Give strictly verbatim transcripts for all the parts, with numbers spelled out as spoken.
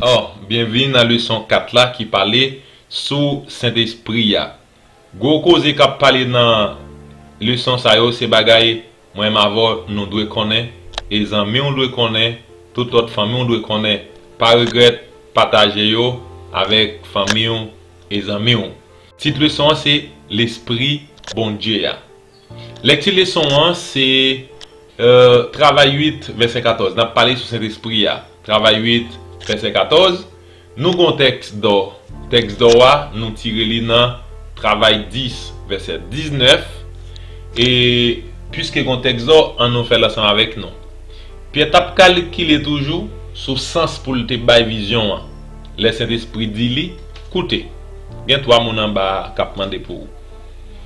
Oh, byenvini nan leson kat la ki pale sou Sentespri a. Gwo koze k ap pale nan leson sa yo se bagay mwen menm avè w nou dwe konnen, e zanmi w dwe konnen, tout lòt fanmi w dwe konnen. Pa regrèt pataje yo avèk fanmi w e zanmi w. Tit leson an se Lespri Bondye a. Lèkti leson an se euh, Travay uit, vèsè katòz. N ap pale sou Sentespri a. Travay uit, vèsè katòz. Nou gon tèks dò. Tèks dò a, nou tire li nan Travay dis, vèsè diznèf. E piske gon tèks dò, an nou fè l ansanm avèk nou. Pyè t ap kalkile toujou sou sans pou l te bay vizyon an. Lè Sentespri di li, koute. Gen twa moun anba a k ap mande pou ou.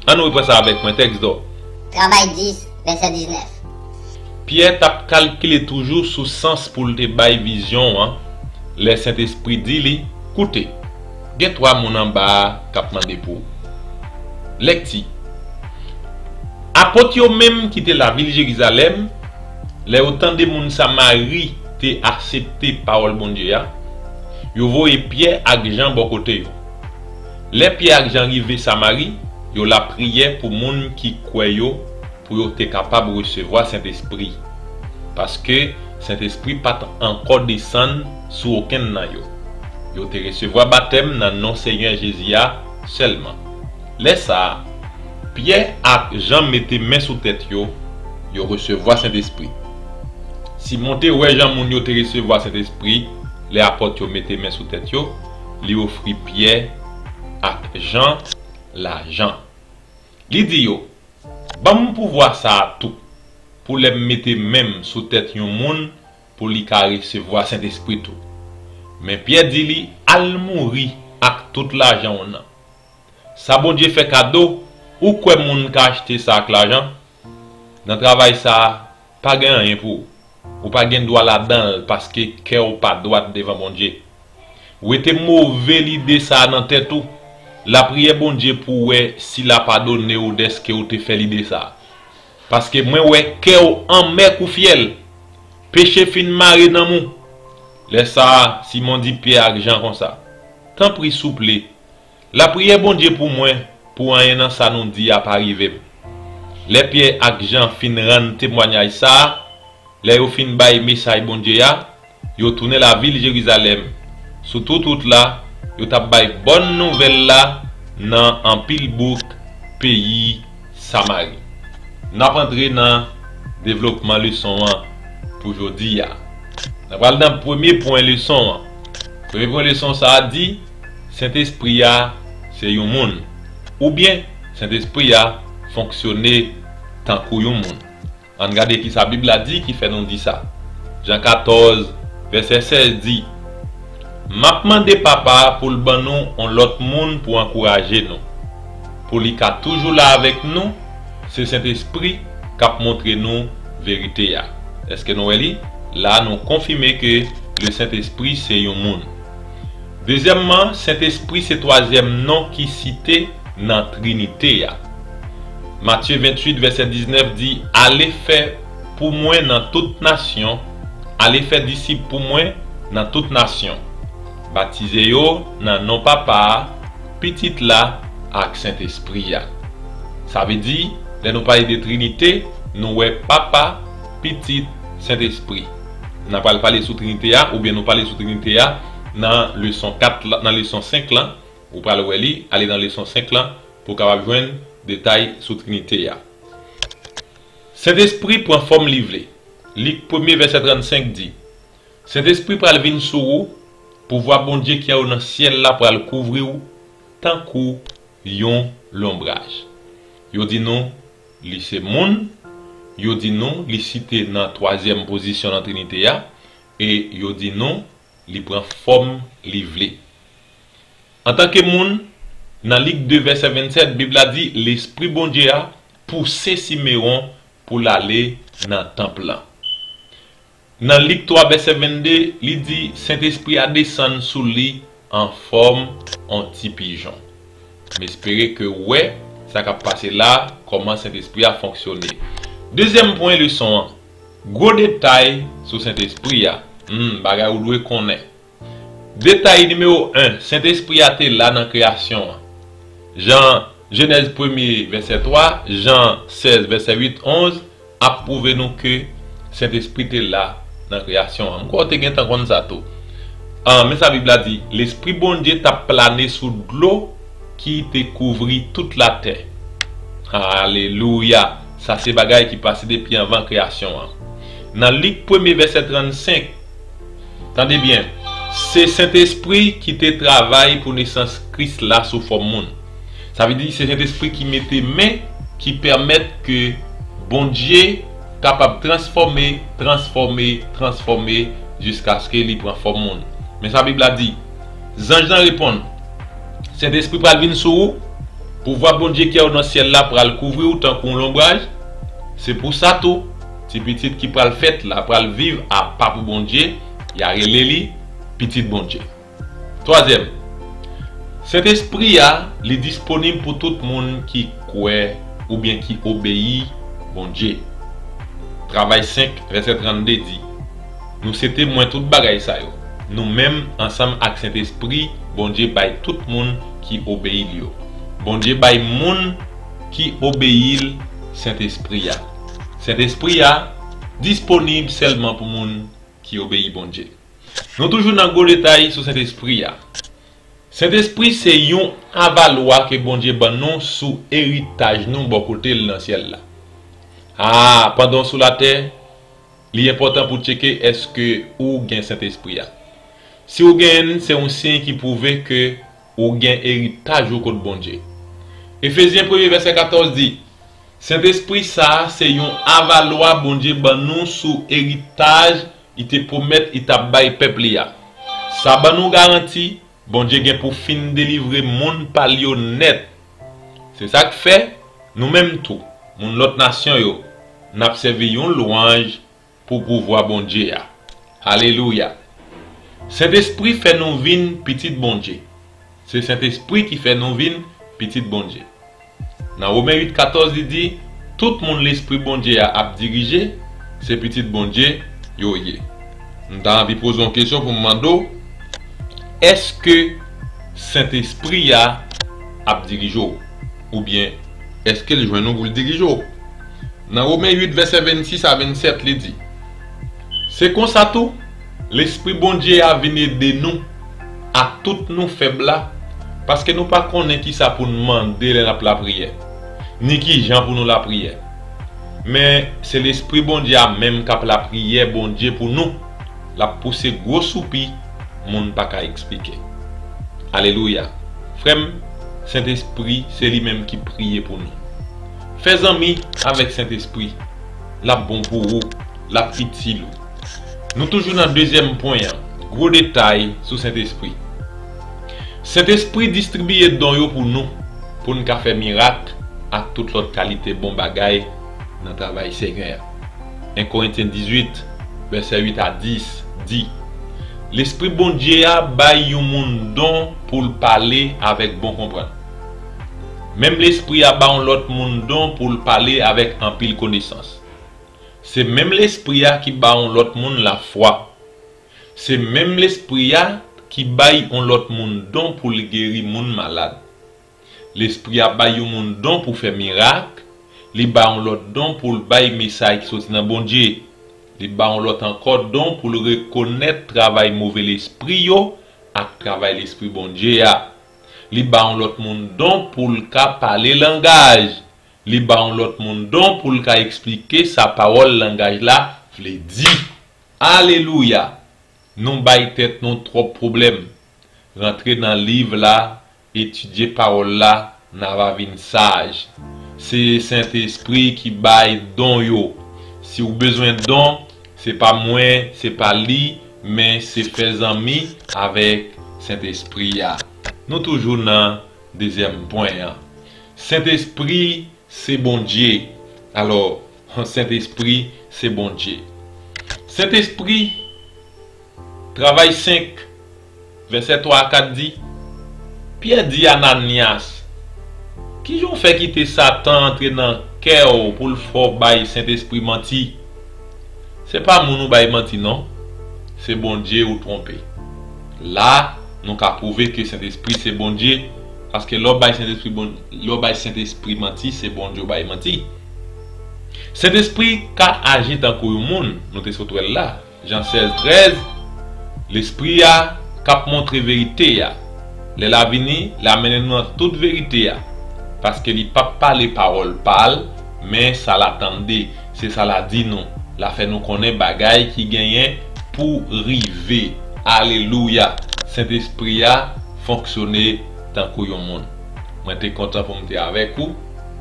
An nou repran sa avèk mwen, tèks dò. Travay dis, vèsè diznèf. Pyè t ap kalkile toujou sou sans pou l te bay vizyon an, lè Sentespri di li, koute, gen twa moun anba a k ap mande pou ou. Lèkti. Apot yo menm ki te lavil Jerizalèm, lè yo tande moun Samari te aksepte pawòl Bondye a, yo voye Pyè ak Jan bò kote yo. Lè Pyè ak Jan rive Samari, yo lapriyè pou moun ki kwè yo pou yo te kapab resevwa Sentespri. Paske Sentespri pa t ankò desann sou okenn nan yo. Yo te resevwa batèm nan non Senyè Jezi a sèlman. Lè sa a, Pyè ak Jan mete men sou tèt yo, yo resevwa Sentespri. Simon te wè jan moun yo te resevwa Sentespri lè apot yo mete men sou tèt yo, li ofri Pyè ak Jan lajan. Li di yo, ban m pouvwa sa a tou, pou lè m mete men m sou tèt yon moun, pou li ka resevwa Sentespri tou. Men Pyè di li, al mouri ak tout lajan w nan. Sa Bondye fè kado, ou kwè moun ka achte sa ak lajan? Nan travay sa a, pa gen anyen pou ou. Ou pa gen dwa ladan l paske kè w pa dwat devan Bondye. Wete move lide sa a nan tèt ou. Lapriyè Bondye pou wè si l a padone w dèske w te fè lide sa a. Paske mwen wè kè w anmè kou fyèl. Peche fin mare nanm ou. Lè sa a, Simon di Pyè ak Jan konsa, tanpri, souple, lapriyè Bondye pou mwen, pou anyen nan sa nou di a pa rive m. Lè Pyè ak Jan fin rann temwanyaj sa a, lè yo fin bay mesay Bondye a, yo tounen lavil Jerizalèm. Sou tout wout la, yo t ap bay bòn nouvèl la nan anpil bouk peyi Samari. N ap antre nan devlopman leson an pou jodi a. N ap al nan premye pwen leson an. Premye pwen leson sa a di, Sentespri a se yon moun. Oubyen, Sentespri a fonksyone tankou yon moun. Ann gade kisa Bib la di ki fè nou di sa. Jan katòz, vèsè sèz di, m ap mande Papa a pou l ban nou yon lòt moun pou ankouraje nou, pou li ka toujou la avèk nou, se Sentespri k ap montre nou verite a. Èske nou wè li? La, nou konfime ke le Sentespri se yon moun. Dezyèmman, Sentespri se twazyèm non ki site nan Trinite a. Matye venntuit, vèsè diznèf di, ale fè pou mwen nan tout nasyon, ale fè disip pou mwen nan tout nasyon. Batize yo nan non Papa a, Pitit la, ak Sentespri a. Sa vle di, lè nou pale de Trinite, nou wè Papa, Pitit, Sentespri. N a pral pale sou Trinite a, oubyen nou pale sou Trinite a nan leson kat la, nan leson senk lan, ou pral wè li, ale nan leson senk lan pou w kapab jwenn detay sou Trinite a. Sentespri pran fòm li vle. Lik premye vèsè trannsenk di, Sentespri pral vin sou ou, pouvwa Bondye ki anwo nan syèl la pral kouvri w tankou yon lonbraj. Yo di nou li se moun, yo di nou li site nan twazyèm pozisyon nan Trinite a, e yo di nou li pran fòm li vle. Antanke moun, nan Lik de vèsè vennsèt, Bib la di, Lespri Bondye a pouse Simewon pou l ale nan tanp lan. Nan Lik twa vèsè vennde, li di, Sentespri a desann sou li an fòm on ti pijon. M espere ke w wè sa k ap pase la, kòman Sentespri a fonksyone. Dezyèm pwen leson an, gwo detay sou Sentespri a. Hmm, bagay ou dwe konnen. Detay nimewo en, Sentespri a te la nan kreyasyon an. Jan Jenèz premye vèsè twa, Jan sèz vèsè uit, onz ap pwouve nou ke Sentespri te la nan kreyasyon an. M kwè w te gentan konn sa tou. Ah, men sa Bib la di, Lespri Bondye t ap plane sou dlo ki te kouvri tout latè. Alelouya! Sa se bagay ki pase depi anvan kreyasyon an. Nan Lik premye vèsè trannsenk, tande byen, se Sentespri ki te travay pou nesans Kris la sou fòm moun. Sa vle di se Sentespri ki mete men, ki pèmèt ke Bondye kapab transfòme, transfòme, transfòme jiskaske li pran fòm moun. Men sa Bib la di, zanj lan reponn, Sentespri pral vin sou ou, pouvwa Bondye ki andan syèl la pral kouvri w tankou yon lonbraj. Se pou sa tou, ti pitit ki pral fèt la pral viv apa pou Bondye, y a rele li pitit Bondye. Twazyèm, Sentespri a, li disponib pou tout moun ki kwè oubyen ki obeyi Bondye. Travay senk, vèsè trannde di, nou se temwen tout bagay sa yo. Nou menm, ansanm ak Sentespri, Bondye bay tout moun ki obeyi l yo. Bondye bay moun ki obeyi l Sentespri a. Sentespri a disponib sèlman pou moun ki obeyi Bondye. Nou toujou nan gwo detay sou Sentespri a. Sentespri se yon avalwa ke Bondye ban nou sou eritaj nou bò kote l nan syèl la. A, pandan w sou latè, li enpòtan pou w tcheke èske ou gen Sentespri a. Si w genyen l, se yon siy ki pwouve ke ou gen eritaj ou kot Bondye. Efezyen premye vèsè katòz di, Sentespri sa a se yon avalwa Bondye ban nou sou eritaj li te pwomèt li t ap bay pèp li a. Sa ban nou garanti Bondye gen pou fin delivre moun pa l yo nèt. Se sa k fè, nou menm tou, moun lòt nasyon yo, n ap sèvi yon lwanj pou pouvwa Bondye a. Alelouya! Sentespri fè nou vin pitit Bondye. Se Sentespri ki fè nou vin pitit Bondye. Nan Women uit katòz, li di, tout moun Lespri Bondye a ap dirije, se pitit Bondye yo ye. M ta anvi poze yon kesyon pou m mande w, èske Sentespri a ap dirije w? Oubyen, èske l jwenn ou pou l dirije w? Nan Women uit, vèsè vennsis a vennsèt, li di, se konsa tou, Lespri Bondye a vin ede nou, ak tout nou fèb la, paske nou pa konnen kisa pou n mande lè n ap lapriyè, ni kijan pou nou lapriyè. Men, se Lespri Bondye a menm k ap lapriyè Bondye pou nou. L ap pouse gwo soupi moun pa ka eksplike. Alelouya! Frè m, Sentespri, se li menm ki priye pou nou. Fè zanmi avèk Sentespri. L ap bon pou ou, l ap itil ou. Nou toujou nan dezyèm pwen an, gwo detay sou Sentespri. Sentespri distribiye don yo pou nou, pou n ka fè mirak ak tout lòt kalite bon bagay nan travay Senyè a. En Korentyen dizuit, vèsè uit a dis di, Lespri Bondye a bay yon moun don pou l pale avèk bon konprann. Menm Lespri a ba yon lòt moun don pou l pale avèk anpil konesans. Se menm Lespri a ki ba yon lòt moun lafwa. Se menm Lespri a ki bay yon lòt moun don pou l geri moun malad. Lespri a bay yon moun don pou fè mirak, li ba yon lòt don pou l bay mesaj ki soti nan Bondye. Li ba yon lòt ankò don pou l rekonèt travay move lespri yo ak travay Lespri Bondye a. Li ba yon lòt moun don pou l ka pale langaj. Li ba yon lòt moun don pou l ka eksplike sa pawòl langaj la vle di. Alelouya! Nou bay tèt nou twòp pwoblèm. Rantre nan liv la, etidye pawòl la, n a va vin saj. Se Sentespri ki bay don yo. Si w bezwen don, se pa mwen, se pa li, men se fè zanmi avèk Sentespri a. Nou toujou nan dezyèm pwen an. Sentespri se Bondye. Alò, Sentespri se Bondye. Sentespri, Travay senk, vèsè twa a kat di, Pyè di Ananyas, kijan w fè kite Satan antre nan kè w pou l fè w bay Sentespri manti? Se pa moun ou bay manti non, se Bondye ou twonpe. La, nou ka pwouve ke Sentespri se Bondye, paske lè w bay Sentespri bon, lè w bay Sentespri manti, se Bondye w bay manti. Sentespri ka aji tankou yon moun, nou te sot wè l la. Jan sèz trèz, Lespri a k ap montre verite a. Lè l a vini, l a mennen nou nan tout verite a. Paske li p ap pale pawòl pa l, men sa l a tande, se sa l a di nou. L a fè nou konnen bagay ki genyen pou rive. Alelouya! Sentespri a fonksyone tankou yon moun. Mwen te kontan pou m te avèk ou.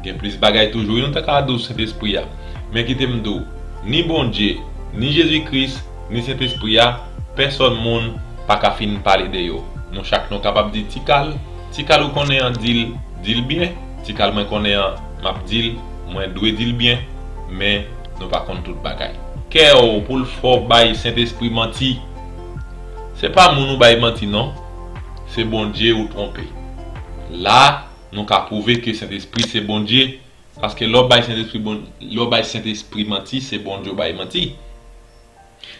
Gen plis bagay toujou wi nou ta ka di w Sentespri a. Men kite m di w, ni Bondye, ni Jezi Kris, ni Sentespri a, pèsòn moun pa ka fin pale de yo. Nou chak nou kapab di Ti Kal, Ti Kal ou konnen an di l, di l byen, Ti Kal mwen konnen an, m ap di l, mwen dwe di l byen, men nou pa konn tout bagay. Kè w pou l fè w bay Sentespri manti. Se pa moun ou bay manti non, se Bondye ou twonpe. La, nou ka pwouve ke Sentespri se Bondye, paske lè w bay Sentespri bon, lè w bay Sentespri manti, se Bondye w bay manti.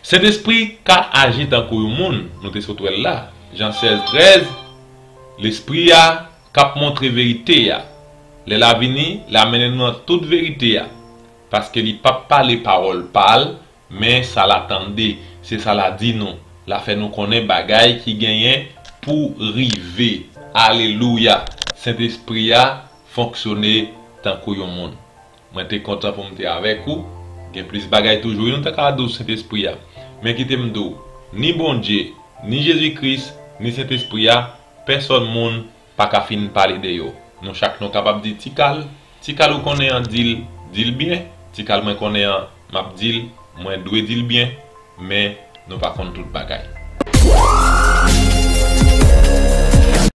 Sentespri ka aji tankou yon moun, nou te sot wè l la. Jan sèz trèz, Lespri a k ap montre verite a. Lè l a vini, l a mennen nou nan tout verite a. Paske li p ap pale pawòl pa l, men sa l a tande, se sa l a di nou. L a fè nou konnen bagay ki genyen pou rive. Alelouya! Sentespri a fonksyone tankou yon moun. Mwen te kontan pou m te avèk ou. Gen plis bagay toujou wi nou ta ka di w Sentespri a. Men kite m di w, ni Bondye, ni Jezi Kris, ni Sentespri a, pèsòn moun pa ka fin pale de yo. Nou chak nou kapab di Ti Kal, Ti Kal ou konnen an di l, di l byen, Ti Kal mwen konnen an, m ap di l, mwen dwe di l byen, men nou pa konn tout bagay.